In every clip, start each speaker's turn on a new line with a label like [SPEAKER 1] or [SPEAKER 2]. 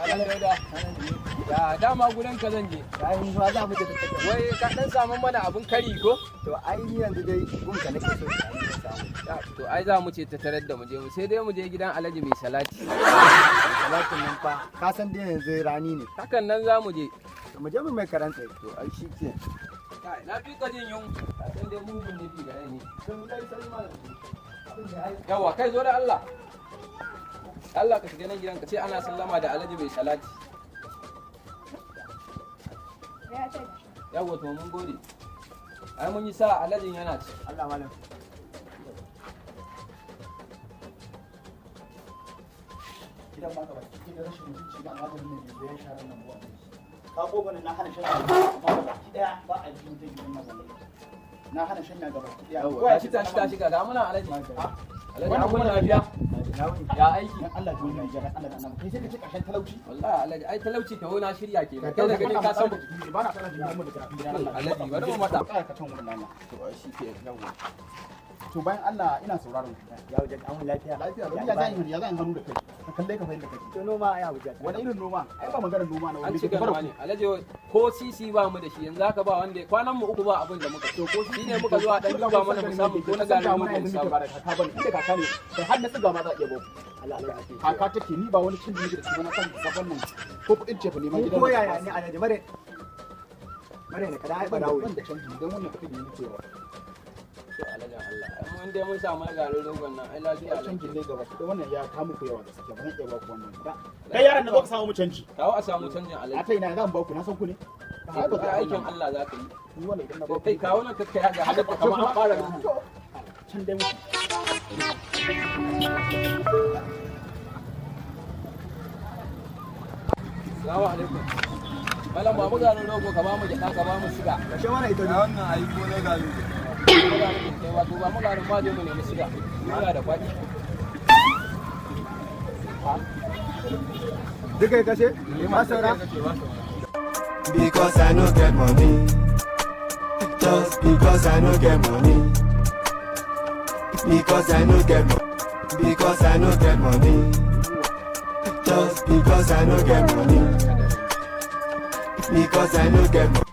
[SPEAKER 1] Malam Dauda. Ya dama gurin ka zan je.
[SPEAKER 2] Ai ma za mu tafi.
[SPEAKER 1] Wai ka dan samu mana abun kari ko?
[SPEAKER 2] To ai ni yanzu dai gun ka nake so ka samu.
[SPEAKER 1] Ya, to ai za mu ce ta tarar da mu je mu sai dai mu je gidan Alhaji mai salati.
[SPEAKER 2] Salatin nan fa ka san dai yanzu rani ne.
[SPEAKER 1] Hakan nan za mu je.
[SPEAKER 2] To mu je mu mai karan tsaye.
[SPEAKER 1] To ai shi ke. Kai, na fi ka jin yun. Ka san dai mugun nufi ga ni.
[SPEAKER 2] Sun kai sai malam. Abin da ai
[SPEAKER 1] Yawa kai, zo da Allah. Allah ka shiga nan gidan ka ce ana sallama da Alhaji mai salati. Yawa, to mun gode. Ai mun yi sa Alhajin yana ci.
[SPEAKER 2] Allah malam.
[SPEAKER 3] Gidan baka baki ɗaya da rashin mutunci ba maganin nan yanzu ya share nan ba. Ka ko bane na hana shanya amma ga baki ɗaya ba a ji mutum gidan nan wallahi. Na hana shanya ga baki ɗaya.
[SPEAKER 1] Yawa, tashi tashi tashi ga muna Alhaji. Alhaji, an wani lafiya.
[SPEAKER 2] Na wuni.
[SPEAKER 1] Ya aiki.
[SPEAKER 3] Dan Allah ji wannan jara Allah da annabi, kai sai ka ce ƙarshen talauci.
[SPEAKER 1] Wallahi Alhaji, ai talauci ta na shirya kenan. Kai da gani ka san
[SPEAKER 3] ba na sanar jikin mu da karatu gidan Allah.
[SPEAKER 1] Alhaji, bari mu matsa.
[SPEAKER 3] Ka ka can wurin Allah.
[SPEAKER 1] To ai shi ke.
[SPEAKER 3] Yawa. To bayan Allah ina sauraron ku.
[SPEAKER 2] Ya wuce an wuni lafiya.
[SPEAKER 3] Lafiya lau. Ya zan ya zan hannu da kai. Ka kalle ka fahimta kake.
[SPEAKER 2] To noma ai Abuja.
[SPEAKER 3] Wani irin noma? Ai ba maganar noma na
[SPEAKER 1] An
[SPEAKER 3] wani
[SPEAKER 1] ci gaba ne. Alhaji, ko sisi ba mu da shi yanzu haka, ba wanda kwanan mu uku ba abin da muka. To ko shi ne muka zo a dan duba mana mu samu ko na garin mu mu samu.
[SPEAKER 3] Ba da kaka bane, inda kaka ne kai har na tsiga ma za a iya ba.
[SPEAKER 2] Allah Allah ake.
[SPEAKER 3] Kaka take ni ba wani cin da nake da shi ba, na san sabon nan ko kudin cefa neman
[SPEAKER 2] Mu
[SPEAKER 3] gidan.
[SPEAKER 2] ko yaya ne Alhaji mare. Mare ne kada ai barawo.
[SPEAKER 3] Ban da canji don wannan kudin ne nake yawa.
[SPEAKER 1] To Alhaji Allah. Ai mun dai mun samu na garin rogon nan ai lafiya
[SPEAKER 3] Ya canji
[SPEAKER 1] lau.
[SPEAKER 3] ne gaba ki wannan ya ta muku yawa gaskiya, ba zan iya ba ku wannan ba. Kai yaran da zo ka samu mu canji.
[SPEAKER 1] Kawo a samu canjin
[SPEAKER 3] A
[SPEAKER 1] Alhaji.
[SPEAKER 3] ta ina zan ba ku? Na san ku ne. Ai ba
[SPEAKER 1] Ai aikin Allah za ka yi.
[SPEAKER 3] Ni wannan idan na ba ku.
[SPEAKER 1] Kai, kawo nan kakkai ga haka kamar an fara rubu.
[SPEAKER 3] Can dai muku.
[SPEAKER 1] Assalamu alaikum. Malam, ba mu garin rogo, ka ba mu gyaɗa, ka ba mu siga.
[SPEAKER 2] Kashe mana ita ne.
[SPEAKER 4] Wannan ayi ko na galu.
[SPEAKER 1] Kai wato ba mu garin ma je mu nemi siga. Muna da kwaɗi.
[SPEAKER 2] Duka ya kashe? Ba saura?
[SPEAKER 5] Because I no get money. Just because I no get money. Because I no get because I no get money. Just because I no get money. Because I no get money.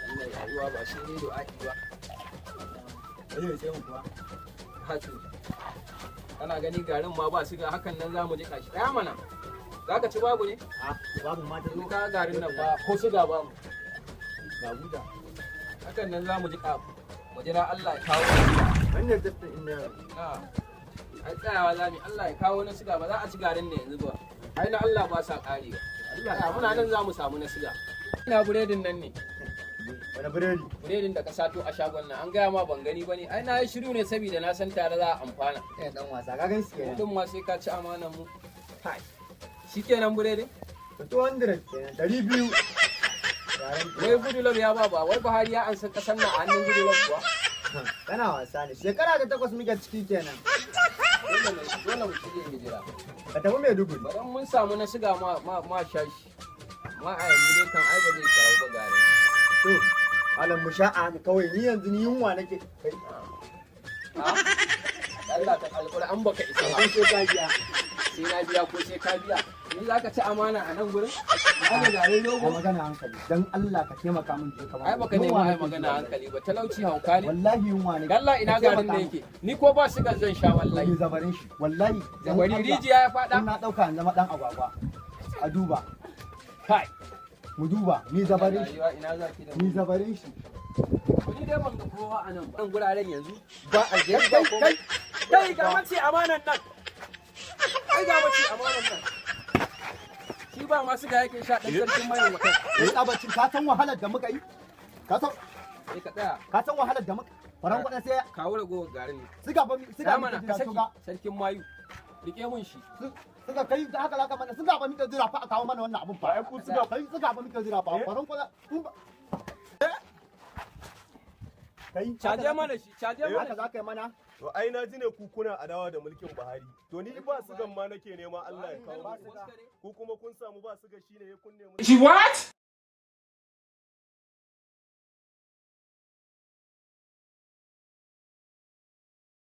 [SPEAKER 1] Wannan rayuwa ba shi ne du'a'i ba.
[SPEAKER 2] Zai sai mu kuwa.
[SPEAKER 1] Hatu. Kana gani garin ma ba siga, hakan nan za mu jiƙa shi. Ɗaya mana. Za ka ci babu ne?
[SPEAKER 2] A babu mata.
[SPEAKER 1] Yanzu ka garin nan ba ko siga babu.
[SPEAKER 2] Ga buta.
[SPEAKER 1] Hakan nan za mu jiƙa. Mu jira Allah ya kawo na siga.
[SPEAKER 2] Wannan tattalin inda
[SPEAKER 1] Na. Ai tsayawa za mu yi. Allah ya kawo na siga, ba za a ci garin ne yanzu ba. Ai na Allah ba sa ƙarewa. Allah muna nan za mu samu na siga. Ina buredin nan ne.
[SPEAKER 2] Wani biredi?
[SPEAKER 1] Buredin da ka sato a shagon nan, an gaya ma ban gani ba ne. Ai na yi shiru ne saboda na san tare za a amfana.
[SPEAKER 2] Eh dan wasa ka gan shi kenan.
[SPEAKER 1] Mutum ma sai ka ci amanan mu. Kai. Shikenan buredin?
[SPEAKER 2] 200 kenan. 200. Yaren
[SPEAKER 1] Wai Goodluck ya ba ba, wai Buhari ya ansa kasar nan a hannun Goodluck kuwa.
[SPEAKER 2] Kana wasa ne. Shekara ta 8 muke ciki kenan.
[SPEAKER 1] Dole mu shige mu jira.
[SPEAKER 2] Ka tafi Maiduguri.
[SPEAKER 1] Bari mun samu na siga ma sha shi. Ma a yanzu dai kan ai ba zai shawo ba garin.
[SPEAKER 2] To, malam mu sha a haka kawai, ni yanzu ni yunwa nake. Kai,
[SPEAKER 1] Ha? Allah ta alƙur'an baka isa ba.
[SPEAKER 2] sai ka biya.
[SPEAKER 1] Sai na biya ko sai ka biya. Ni za ka ci amana a nan gurin? Ana garin
[SPEAKER 2] Ka
[SPEAKER 1] rogo.
[SPEAKER 2] magana hankali. Dan Allah ka taimaka min je ka ba.
[SPEAKER 1] Ai baka nemi ai magana hankali ba, talauci hauka ne.
[SPEAKER 2] Wallahi yunwa nake.
[SPEAKER 1] Dalla ina
[SPEAKER 2] Ka
[SPEAKER 1] garin
[SPEAKER 2] taimaka
[SPEAKER 1] da
[SPEAKER 2] min.
[SPEAKER 1] yake. Ni ko ba sigar zan sha wallahi.
[SPEAKER 2] Ni zabarin shi. Wallahi. Dan
[SPEAKER 1] Zabari
[SPEAKER 2] Allah.
[SPEAKER 1] rijiya ya faɗa.
[SPEAKER 2] In na dauka in zama dan agwagwa. A duba.
[SPEAKER 1] Kai.
[SPEAKER 2] Mu duba. Ni zabarin shi.
[SPEAKER 1] Rayuwa ina za ki da
[SPEAKER 2] Ni
[SPEAKER 1] mu.
[SPEAKER 2] zabarin shi.
[SPEAKER 1] Ni dai ban ga kowa a nan ba. Nan guraren yanzu ba a je ba
[SPEAKER 2] Kai
[SPEAKER 1] komai.
[SPEAKER 2] kai.
[SPEAKER 1] Kai, ga mace amanan nan. Kai, ga mace amanan nan. Shi ba ma siga yake sha, dan sarkin mayan wata.
[SPEAKER 3] Eh tsabacin ka san wahalar da muka yi? Ka san
[SPEAKER 1] Sai ka tsaya.
[SPEAKER 3] Ka san wahalar da muka faran kwada sai
[SPEAKER 1] Kawo ragowar garin.
[SPEAKER 3] siga ba siga
[SPEAKER 1] Siga mana
[SPEAKER 3] muke
[SPEAKER 1] ka
[SPEAKER 3] jira
[SPEAKER 1] saki
[SPEAKER 3] to ga
[SPEAKER 1] sarkin mayu. Rike mun shi.
[SPEAKER 3] Siga kai haka zaka mana siga ba muke jira fa a kawo mana wannan abun fa.
[SPEAKER 4] Ai ku siga
[SPEAKER 3] Kai siga ba muke jira fa faran kwada kun ba. Kai
[SPEAKER 1] Caje mana shi, caje mana.
[SPEAKER 3] haka zaka yi mana.
[SPEAKER 4] To ai na ji ne ku kuna adawa da mulkin Buhari. To ni ba sigan ma nake nema Allah ya kawo muku. Ku kuma kun samu ba siga shine ya kunne mu.
[SPEAKER 1] She what?